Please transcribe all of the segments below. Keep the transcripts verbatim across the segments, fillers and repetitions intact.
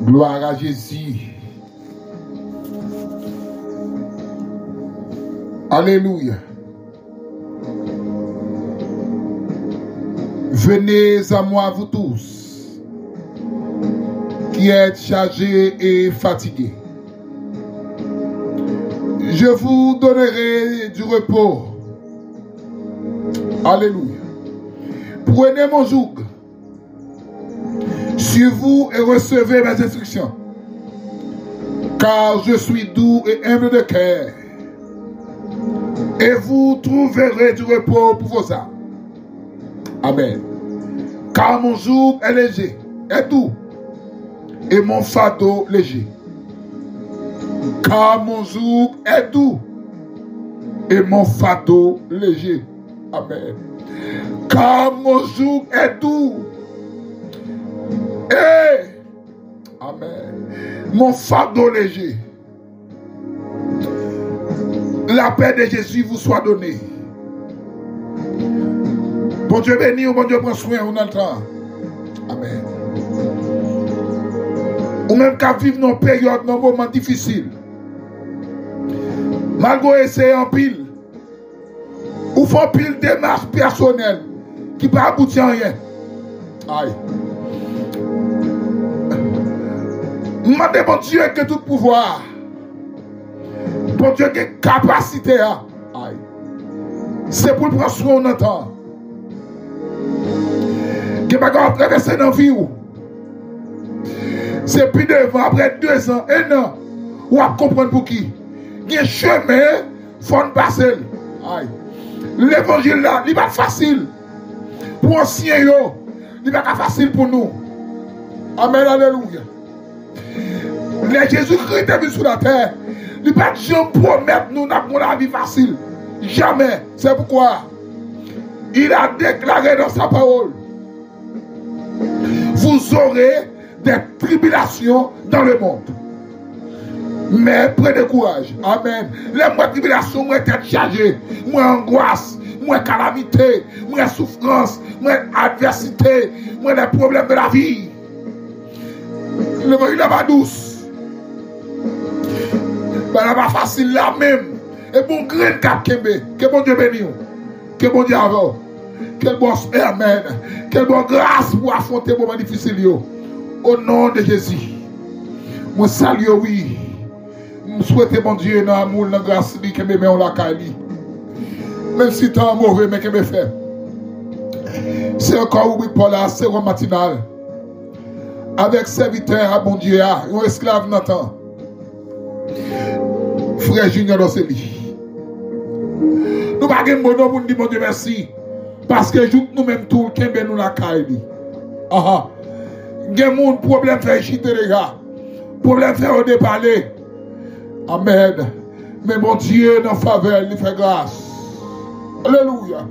Gloire à Jésus. Alléluia. Venez à moi, vous tous qui êtes chargés et fatigués. Je vous donnerai du repos. Alléluia. Prenez mon joug sur vous et recevez mes instructions. Car je suis doux et humble de cœur, et vous trouverez du repos pour vos âmes. Amen. Car mon joug est léger, est doux, et mon fardeau léger. Car mon joug est doux, et mon fardeau léger. Amen. Car mon joug est doux. Et, amen. Mon fardeau léger. La paix de Jésus vous soit donnée. Bondye beni w, Bondye pran swen w nan tan. Amen. Ou menm k ap viv nan peryòd, nan moman difisil. Malgre w eseye anpil, ou fè anpil demach pèsonèl ki pa abouti anyen. Ay. M mande Bondye ki gen tout pouvwa a, Bondye gen kapasite a. Ay. Se pou l pran swen w nan tan. Gen bagay w ap travèse nan vi w. Se pi devan, apre dezan, en an, w ap konprann pouki. Gen chemen, fò n pase l. Ay. Levanjil la, li pa t fasil. Pou ansyen yo, li pa ka fasil pou nou. Amèn, alelouya. Lè Jezikri te vin sou latè, li pa t janm pwomèt nou n ap gen yon lavi fasil. Jamè. C'est pourquoi il a déclaré dans sa parole, vous aurez des tribulations dans le monde. Mais prenez courage. Amen. Lè m wè tribilasyon, m wè tèt chaje, m wè angwas, m wè kalamite, m wè soufrans, m wè advèsite, m wè les problèmes de la vie. Levanjil la pa dous. Bagay la pa fasil la menm. E bon grenn k ap kenbe. Ke Bondye beni w. Ke Bondye avè w. Ke l ba w, amèn. Ke l ba w gras pou afwonte moman difisil yo. O non de Jezi. Mwen salye w, wi. M swete Bondye nan amou l, nan gras li, kenbe men w lakay li. Menm si tan an move, men kenbe fèm. Se ankò ribrik pa w la, Sewòm Matinal. Avèk sèvitè a Bondye a, yon esklav nan tan. Frè Junior Dorcely. Nou pa gen mo non pou n di Bondye mèsi. Paske jouk nou menm tou, l kenbe nou lakay li. Aha. Gen moun, pwoblèm fè yo chite deja. Pwoblèm fè yo depale. Amèn. Men Bondye nan favè l, li fè gras. Alelouya.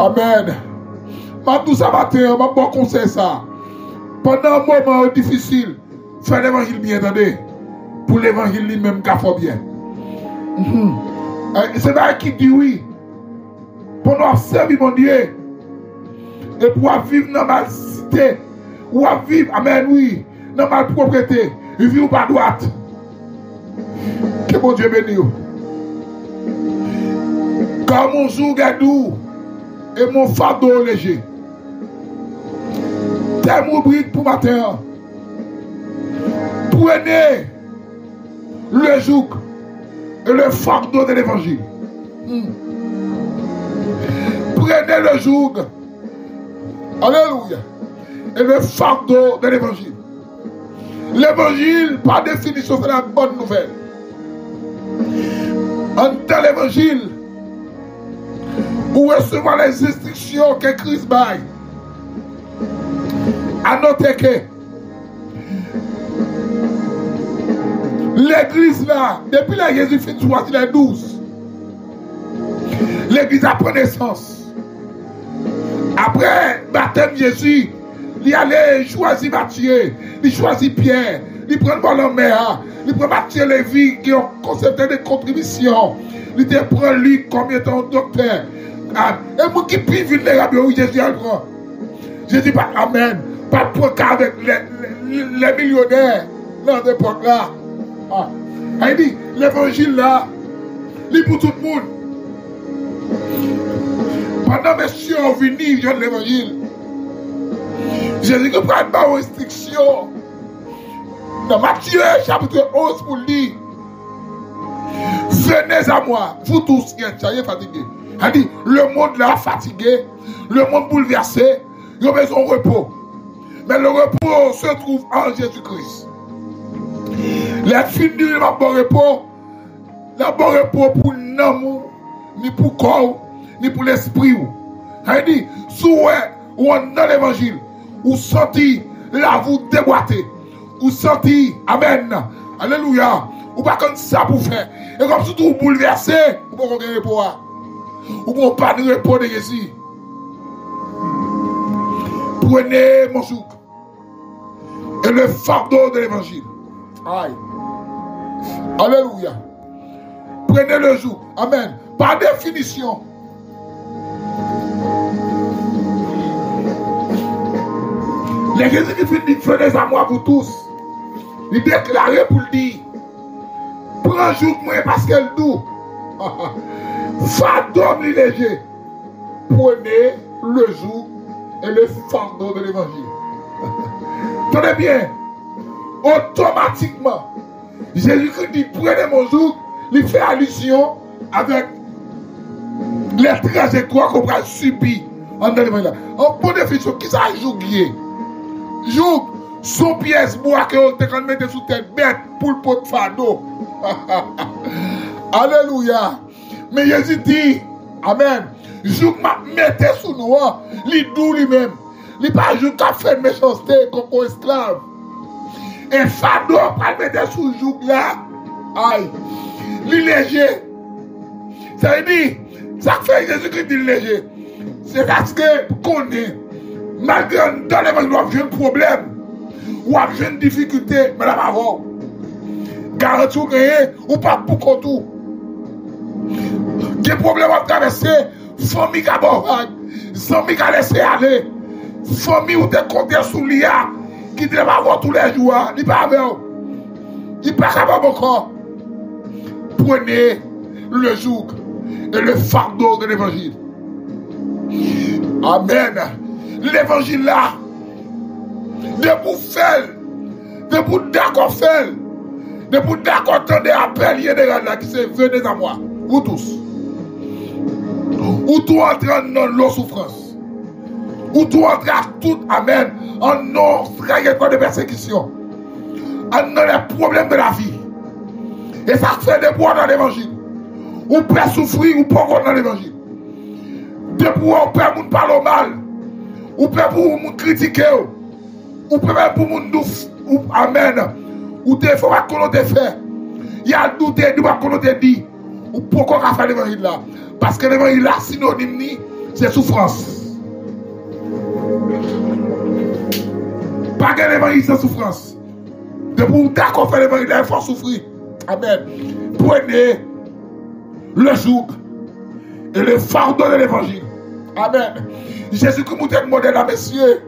Amèn. M ap di w sa maten an, m ap ba w konsèy sa. Pandan moman yo difisil, fè levanjil byen, tande. Pou levanjil li menm ka fè w byen. Mhm. Eh, se bagay ki di wi. Pandan w ap sèvi Bondye, epi w ap viv nan malsite, w ap viv, amèn, wi, nan malpwòpte, vi w pa dwat. Ke Bondye beni w. Car mon joug est doux et mon fardeau léger. Tèm ribrik pou maten an. Prenez le joug et le fardeau de l'évangile. Hmm. Prenez le joug. Alléluia. Et le fardeau de l'évangile. Levanjil, pa definisyon, se la bòn nouvèl. Anndan levanjil, ou resevwa les instructions que Christ bay. A note ke legliz la, depi lè Jezi fin chwazi les douze, legliz la pran nesans. Apre batèm Jezi, li ale chwazi Matye, li chwazi Pyè, li pran bò lanmè a, li pran Matye, Levi, ki yon konsèptè de kontribisyon, li te pran Lik kòm etan yon doktè. A, e moun ki pi vilnerab yo, wi, Jezi al pran. Jezi pa, amèn. pa t pran ka avèk lè, lè, lè milyonè nan epòk la. Ah. Sa vle di, levanjil la, li pou tout moun. Pandan mesye yo vini jwenn levanjil, Jezikri pral ba yo enstriksyon nan Matye chapit onz pou l di, Venez à moi, vous tous qui êtes chargés et fatigués. Sa vle di, lemonn la fatige, lemonn boulvèse, yo bezwen repo. Men le repos se trouve en Jésus-Christ. Lè l fin di l ap ba w repo, l ap ba w repo pou nanm ou, ni pou kò w, ni pou lespri w. Sa vle di, si w wè ou anndan levanjil, ou santi lavi w debwate, ou santi, amèn, alelouya, ou pa konn sa pou w fè, e kòmsi tou ou boulvèse, ou poko gen repo a. Ou gon pa de repo de Jezi. Prenez mon joug et le fardeau de l'évangile. Ay. Alelouya. Prenez le joug. Amèn. Pa definisyon, lè Jezi ki fin di, Venez à moi, vous tous, li deklare pou l di, pran joug mwen paske l dou. Fado m li leje. Prenez le joug et le fardeau de l'évangile. Tande byen, otomatikman, Jezikri di, prenez mon joug, li fè alizyon avèk lè trajektwa ke w pral sibi anndan levanjil la. An bon definisyon, kisa joug ye? Joug, se yon pyès bwa ke yo te konn mete sou tèt bèt pou l pot fado. Alelouya! Men Jezi di, amèn, joug m ap mete sou nou an, li dou li menm. Li pa joug k ap fè mechanste kòm yon esklav. E fado pral mete sou joug la, ay, li leje. Sa vle di, sa k fè Jezikri di l leje, se paske konnen, malgre anndan levanjil w ap jwenn pwoblèm, w ap jwenn difikilte, men l ap avè w. Garanti w genyen, ou p ap pou kont ou. Gen pwoblèm w ap travèse, fanmi ka ba w vag, zanmi ka lese ale. Fanmi ou te konte sou li a, ki te ap avè w toulèjou a, li pa avè w. Li pa kapab ankò. Prenez le joug et le fardeau de l'évangile. Amèn. Levanjil la, depi w fè l, depi w dakò fè l, depi w dakò tande apèl jeneral la ki se Venez à moi, vous tous. Ou tou antre anndan lo soufrans. Ou tou antre ak tout, amèn, anndan trajektwa de pèsekisyon, anndan lè pwoblèm de lavi. E sa k fè depi w nan levanjil, ou pè soufri, ou poko nan levanjil. Depi w pè moun pale w mal, ou pè pou moun kritike w, ou pè pou moun di w, ou, amèn, ou te fè w pa t konnen w te fè. Y al di w te di w pa t konnen w te di. Ou poko ka fè levanjil la. Paske levanjil la, sinonim li, se soufrans. Pa gen levanjil san soufrans. Depi w dakò fè levanjil la, fò w soufri. Amèn. Prenez le joug et le fardeau de l'évangile. Amèn. Jezikri montre modèl la, mesye.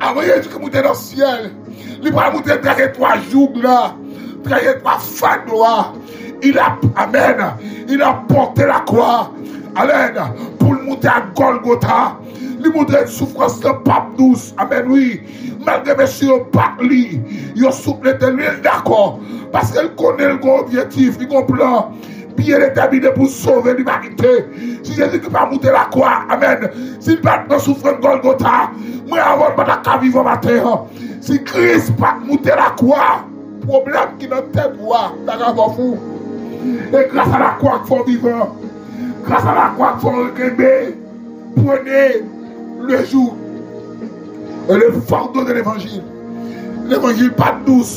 Avan Jezikri monte nan syèl, li pral montre trajektwa joug la, trajektwa fado a. Il a, amèn, il a porté la croix. Amèn. Pou l monte a Gòlgota, li montre soufrans lan p ap dous. Amèn, wi. Malgre mesye yo bat li, yo souplete li, l dakò. Paske l konnen l gon objektif, li gon plan. Byen detèmine pou sove limanite. Si Jezikri pa moute lakwa, amèn, si l pa t nan soufrans Gòlgota, mwen avè w pa t ap ka vivan maten an. Si Kris pa t moute lakwa, pwoblèm ki nan tèt ou a ta ka fè w fou. E gras a lakwa k fè w vivan. Gras a lakwa k fè w kenbe. Prenez le joug et le fardeau de l'évangile. Levanjil pa t dous.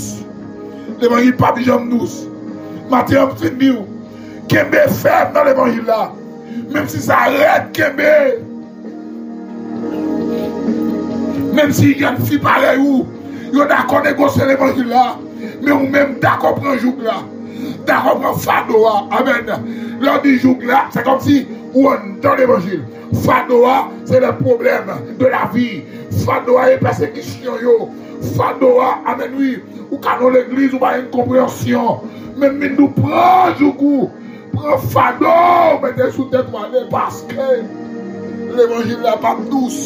Levanjil p ap janm dous. Maten an, m fin di w, kenbe fèm nan levanjil la. Menm si sa rèd, kenbe. Menm si jèn fi parèy ou, yo dakò negosye levanjil la, men ou menm dakò pran joug la, dakò pran fado a. Amèn. Lè w di joug la, se kòmsi Ou anndan levanjil. Fado a, se le pwoblèm de la vi. Fado a, e pèsekisyon yo. Fado a, amèn, wi. Ou ka nan legliz, ou pa gen konpreyansyon. Men m vin di w, pran jouk ou. Pran fado, mete sou tèt ou ale, paske levanjil la p ap dous.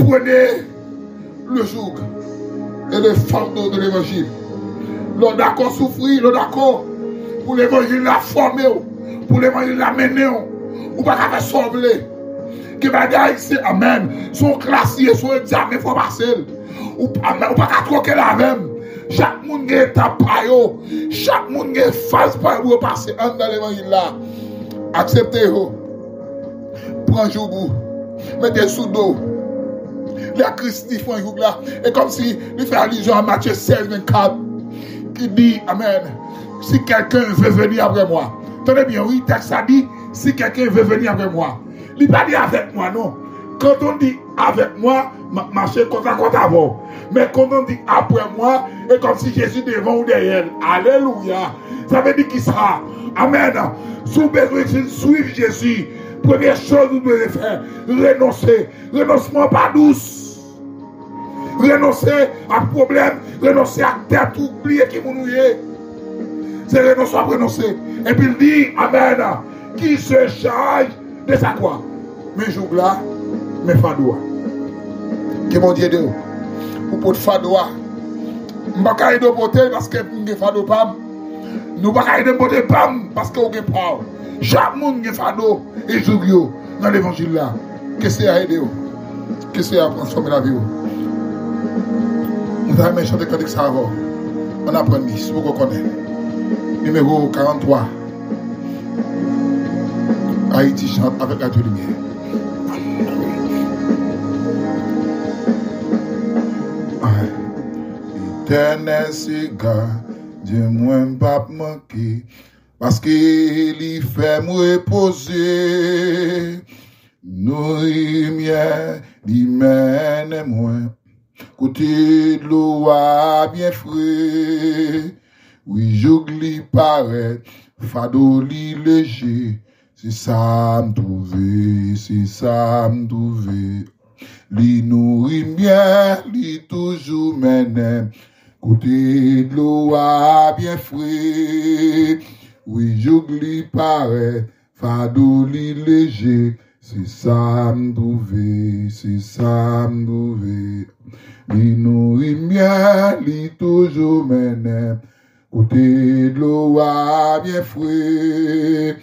Prenez le joug et le fardeau de l'évangile. Lè w dakò soufri, lè w dakò pou levanjil la fòme w, pou levanjil la mennen w, ou pa ka fè sa w vle. Gen bagay, se, amèn, se yon klas li ye, se yon egzamen, fò w pase l. Ou, amèn, ou pa ka twoke l avè m. Chak moun gen etap pa yo. Chak moun gen faz pa yo pou yo pase anndan levanjil la. Aksepte yo. Pran joug ou. Mete l sou do w. Lè Kris li pran joug la, e kòmsi li fè alizyon a Matye sèz vennkat, ki di, amèn, si quelqu'un veut venir après moi. Tande byen, wi, tèks la di, si quelqu'un veut venir après moi. Li pa di avec moi, non. Quand on dit avec moi, m ap mache kòtakòt avè w. Men quand on dit après moi, e kòmsi Jezi devan ou dèyè l. Alelouya. Sa vle di kisa? Amèn. Si w bezwen vin swiv Jezi, premye choz ou bezwen fè, renonse. Renonsman pa dous. Renonse ak pwoblèm, renonse ak tèt ou, bliye ki moun ou ye. Se renonse w ap renonse. Epi l di, amèn, qui se charge de sa croix. Men joug la, men fado a. Ke Bondye ede w pou pot fado a. M pa ka ede w pote l paske m gen fado pa m. Nou pa ka ede m pote pa m paske w gen pa w. Chak moun gen fado e joug yo nan levanjil la. Ke Seyè a ede w. Ke Seyè a transfòme lavi w. Nou ta renmen chante kantik sa avè w. Ann aprann li, si w poko konnen. Nimewo karant twa. Ayiti chante avèk Radyo Limyè. Letènèl se gadyen mwen, m p ap manke, paske li fè m repoze. Nouri m, li mennen mwen kote dlo a byen fre. Wi, jouk li parèt, fado li leje. Se sa m twouve, se sa m twouve. Li nouri m byen, li toujou mennen m kote dlo a byen fre. Wi, jouk li parèt, fado li leje. Se sa m twouve, se sa m twouve. Li nouri m byen, li toujou mennen m kote dlo a byen fre.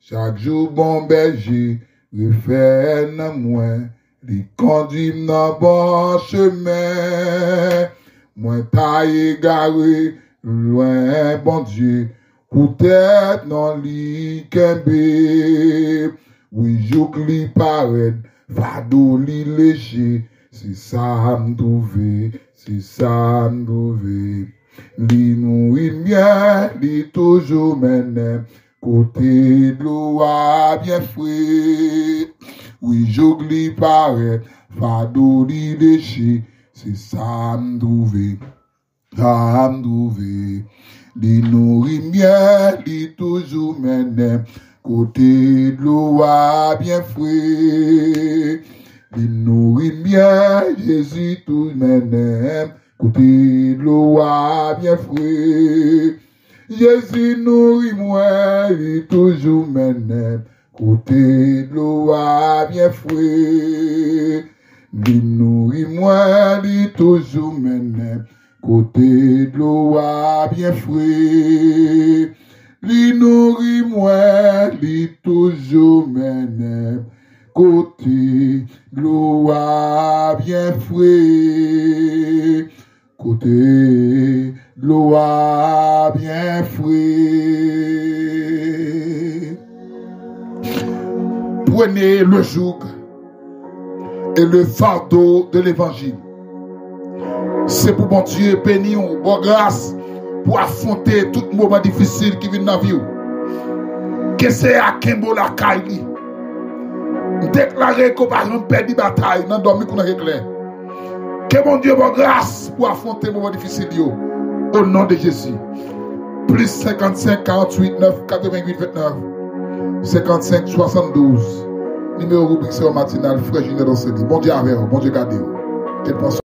Chak jou bon bèje refè nanm mwen, li kondui m nan bon chemen. Mwen ta egare lwen Bondye, poutèt non li kenbe. Wi, jouk li parèt, fado li leje. Se sa m twouve, se sa m twouve. Li nouri m byen, li toujou mennen m kote dlo a byen fre. Wi, jouk li parèt, fado li leje. Se sa m twouve, sa m twouve. Li nouri m byen, li toujou mennen m kote dlo a byen fre. Li nouri m byen, Jezi tou mennen m kote dlo a byen fre. Jezi nouri mwen, li toujou mennen m kote dlo a byen fre. Li nouri mwen, li toujou mennen m kote dlo a byen fre. Li nouri mwen, li toujou mennen m kote dlo a byen fre. Kote dlo a byen fre. Prenez le joug et le fardeau de l'évangile. Se pou Bondye beni w, ba w gras pou afwonte tout moman difisil ki vin nan vi w. Ke Seyè a kenbe w lakay li. M deklare ke w pa janm pèdi batay nan dòmi kou nan eklè. Ke Bondye ba w gras pou afwonte moman difisil yo. O non de Jezi. Plis senkannsenk, karanntuit, nèf, katreventuit, vennèf. senkannsenk swasanndouz. Nimewo ribrik Seyè Matinal, frè Junior Dancelli. Bondye avè w, Bondye gade w. Ke l pran